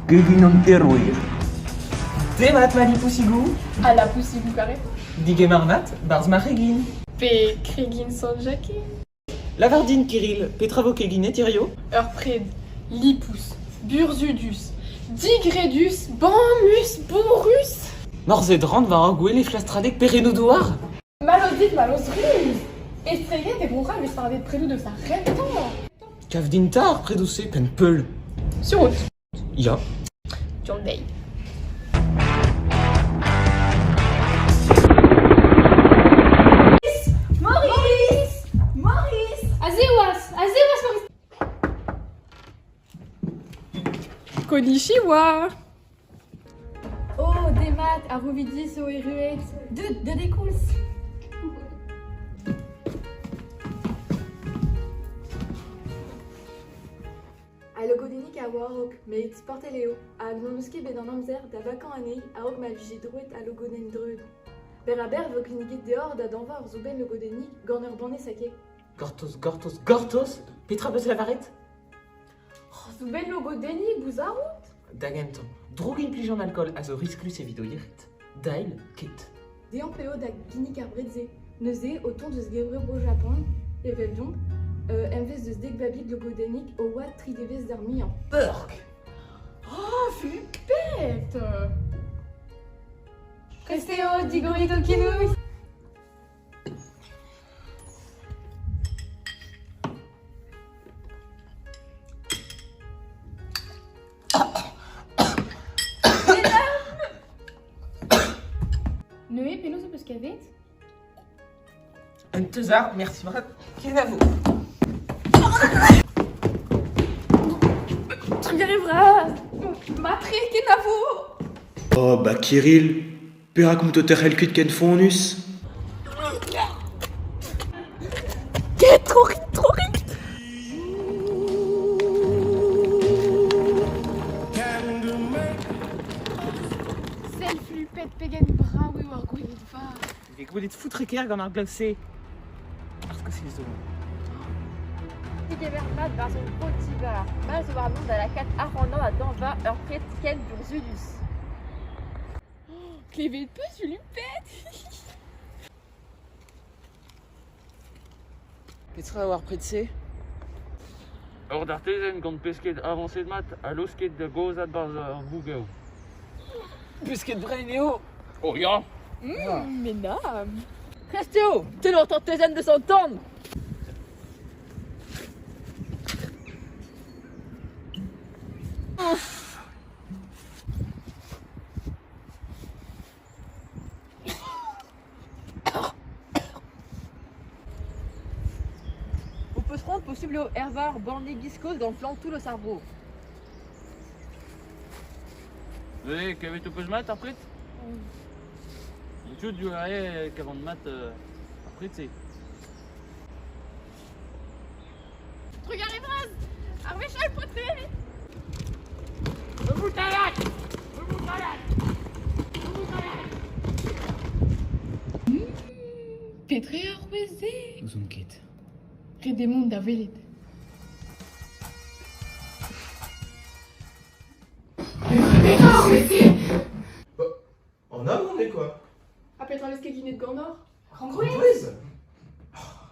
Kegin an terouer. Demat ma lipousigoù. Ha la pousigou karet. Digemer mat, 'barzh ma c'hegin. Pe kregin Sant-Jakez. Lavar din, Kirill, petra vo keginet hirio? Ur pred lipous, burzhudus, digredus, bamus, bourrus. Morzet ran war ur gwele flastradek perennoù-douar. Mallozh dit, mallozh ruz! Estreget e Bro-C'hall 'vez fardet predoù deus ar rentañ. Kav din 'ta ar predoù-se penn peul. Sur out. Ya. John Day. Maurice Maurice Aze oas! Aze oas, Maurice! Konnichiwa! Oh, demat, ar Rouvidis zo erruet. Deut, deut e koulz. Al logodennig a oa a-raok, met sportel eo, hag n'hon eus ket bet an amzer da vakañ anezhi a-raok ma vije droet al logodenn dreud. Berr-ha-berr 'vo kinniget deoc'h da dañva ur soubenn logodennig gant ur banne sake. Gortoz, gortoz, gortoz! Petra 'peus lavaret? Oh, soubenn logodennig bouzarout? Da gentañ, drougimplij an alkool a zo risklus evit ho yec'hed. Dael, ket. Deomp eo da ginnig ar bred-se. Neuze, o tont eus gevre Bro-Japan, eveldomp, emvez deus dek babig logodennig o oad tri devezh d'ar muiañ. Beurk! Oh, flupet! Prest eo digorit ho kinoù! Neuze, penaos ho peus kavet? Un teuzar, merci bras. Kenavo. Trugarez vras! Matre, kenavo! Oh, bah Kirill, perak out o terc'hel kuit ken fonnus? Get, trop rit, trop rit! Sell flupet pegen brav eo ar gweledva. Vez gwelet foutre-kaer gant ar glav-se. Ar Skosiz zo. Degemer mat barzh hon poti-bar. Mall zo warnon da lakaat ac'hanañ da dañva ur pred ken burzhudus. Klevet 'peus Ulupet? Petra eo ar pred-se? Ur dartezenn gant pesked avañset-mat ha laosket da gozhat 'barzh ar vougev. Pesked brein eo? Oh ya! Mais nam! Prest eo! Tenn an tartezenn deus an tan! Ho peus c'hoant posubl eo ervar bornig giz-kozh gant flank toull eus ar vro. Neuze, kavet ho peus mat ar pred? Tout du ae kavan mat ar pred-se. Trugarez bras! Ar wech all, paotr! Petra eo ar c'hwezh-se? N'ouzon ket. Ret eo mont da welet. Petra ar c'hwezh-se? En amont eo quoi. Ha petra 'vez keginet ganeoc'h? Krampouezh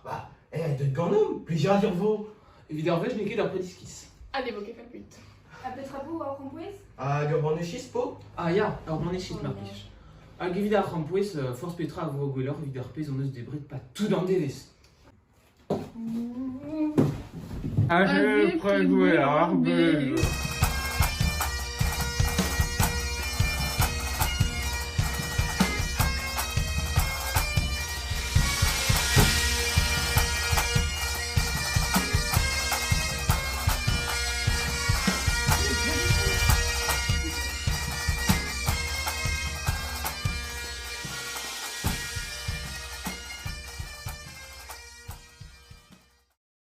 Bah, eh, deuet ganeomp, plijadur 'vo. Evit ar wech n'eo ket ur pred iskis. Ha ne vo ket fall-kuit. Ha petra 'vo ar c'hrampouezh? Hag ur banne chistr 'po? Ah ya, ur banne chistr mar plij. Hag evit ar c'hrampouezh, forzh petra a vo gwelloc'h evit ar pezh hon eus debret 'pad tout an devezh. Aze, pred ar bed.